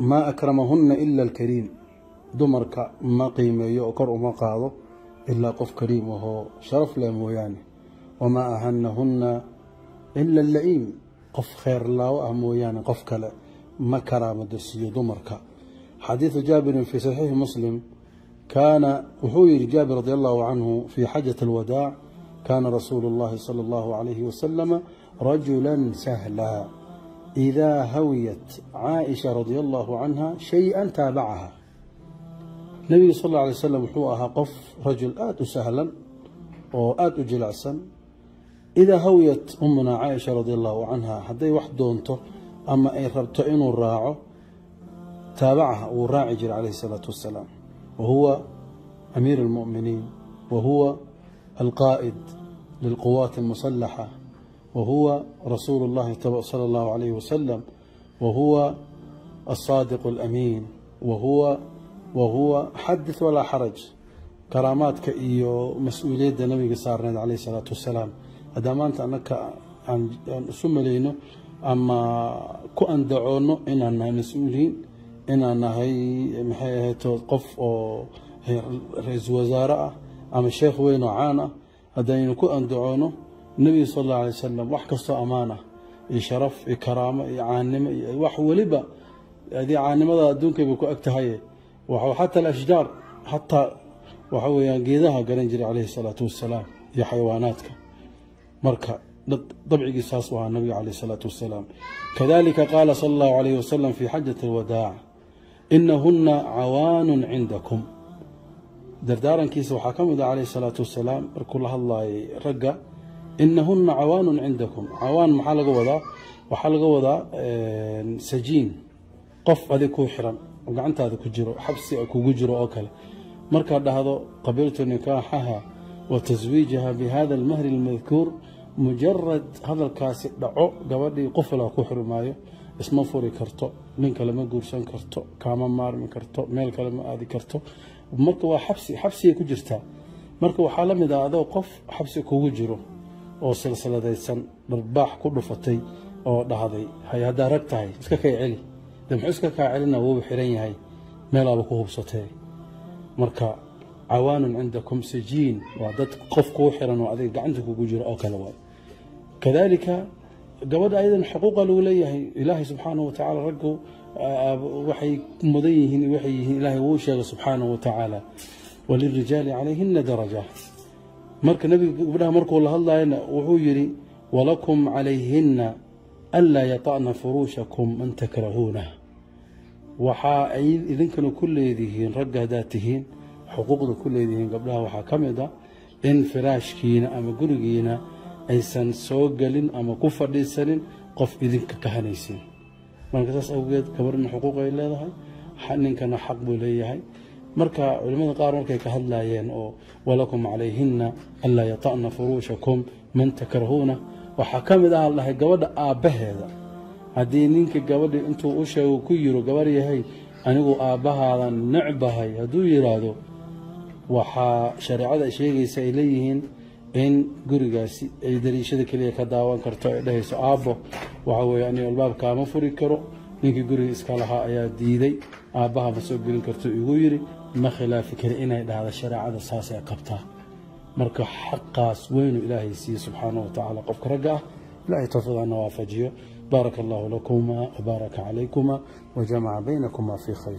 Maa akramahunna ila alkariim, dumarka ma qiimeeyo oo kor uma qaado ilaa qof kariim ahoo sharaf leh mooyaane. Wamaa ahanahunna ila alla'iim, qof kheer laawo ah mooyaane qof kale ma karaamada siiyo dumarka. Xadiidu Jaabirin fii saxiixi Muslim, kaana wuxuu yihi Jaabir radi allahu canhu fii xajat alwadaac: kaana rasuulu اllahi sala allahu calayhi wasalama rajula sahla, idaa hawiyat Caaisha radia allahu canha shay-an taabacaha. Nabiga sal alla alay slam wuxuu ahaa qof rajul aada u sahlan oo aada u jilicsan. Idaa hawiyat umunaa Caaisha radia allahu canha, hadday wax doonto ama ay rabto inuu raaco, taabacaha, wuu raaci jiray calayhi salaatu wassalaam. Wa huwa amiir almu'miniin, wa huwa alqaa'id lilquwaat almusalaxa, wa huwa rasuulu اllahi sala allahu alayhi wasalam, wa huwa alsaadiq alamiin, wa huwa xadith walaa xaraj. Karaamaadka iyo mas-uuliyadda nabiga saarneed calayhi salaatu wassalaam, haddaa maanta annaka aan isu malayno ama ku andacoonno inaan nahay mas-uuliyiin, inaan nahay maxay ahayto qof oo ra-iisul wasaare ah ama sheekh weyn oo caan ah, haddaynu ku andacoono, nebiga sal allahu alay wasalam wax kastoo ammaan ah iyo sharaf iyo karaamo iyo caannimo iyo wax weliba, adii caannimada adduunkayba ku eg tahaye, xataa alashjaar, xataa waxa weeyaan geedaha garan jiray calayhi salaatu wassalaam iyo xayawaanaadka. Marka dabcigii saas u ahaa nabiga calayh isalaatu wassalaam. Kadalika qaala sala allahu alayhi wasalam fi xajati alwadaac: inahuna cawaanun cindakum. Dardaarankiisa waxaa ka mid ah calayhi salaatu wassalaam markuu la hadlaayay ragga: inahuna cawaanun cindakum. Cawaan maxaa laga wadaa? Waxaa laga wadaa sajiin, qof adig kuu xiran oo gacantaada ku jiro, xabsi kugu jiro oo kale. Markaad dhahdo qabiltu nikaaxaha wa taswiijaha bihada almahri almadkuur, mujarad hadalkaasi dhaco, gabadhii qofalaa ku xirmaayo, isma furi karto, nin kale ma guursan karto, kaama maarmi karto, meel kale ma aadi karto. Marka waa xabsi, xabsigay ku jirtaa. Marka waxaa la mid ah adoo qof xabsi kugu jiro oo silsiladaysan dharbaax ku dhufatay oo dhahday: hay, haddaa rag tahay iska kay celi. De muxuu iska kaa celina? Wuuba xiran yahay, meelaaba ku hubsatee. Marka cawaanun cindakum, sajiin, waa dad qof kuu xiran oo adiga gacanta kugu jiro oo kale waay. Kadalika gabadha ayadan xuquuqa lagu leeyahay. Ilaahay subxaanahu watacaala raggu waxay mudan yihiin, waxay yihiin, Ilaahay wuu sheegay subxaanahu watacaala: walirijaali calayhina daraja. Marka nabiga gabdhaha markuu la hadlayana wuxuu yidhi: walakum calayhina anlaa yata'na furuushakum man takrahuunah. Waxaa ay idinkana ku leedihiin ragga haddaad tihiin, xuquuqda ku leedihiin gabdhaha waxaa ka mid ah in firaashkiina ama gurigiina aysan soo gelin ama ku fadhiisanin qof idinka kahanaysin. Marka saas awgeed gabadhna xuquuq ay leedahay, ninkana xaq buu leeyahay. Marka culimmada qaar markay ka hadlayeen oo walakum calayhina anlaa yata'na furuushakum man takrahuuna, waxaa ka mid ah la dhahay gabadha aabbaheeda. Haddii ninka gabadhi intuu u sheego ku yiro: gabar yahay, anigu aabbahaadan necbahay, hadduu yidhaahdo, waxaa shareecada sheegaysa ay leeyihiin in gurigaasi ay dariishada keliya ka daawan karto, ay dhahayso: aabbo, waxa weeye aniga albaabkaama furi karo, ninkii guriga iska lahaa ayaa diiday, aabbaha ma soo gelin karto igu yidhi, ma khilaafi kari, inay dhahda shareecada saasay qabtaa. Marka xaqaas weynu Ilaahay siiye subxaanahu watacaala qofka ragga ah. Ilahay tawfiiqana waafajiyo. Baaraka allahu lakuma wabaaraka calaykumaa wajamaca baynakuma fii khayr.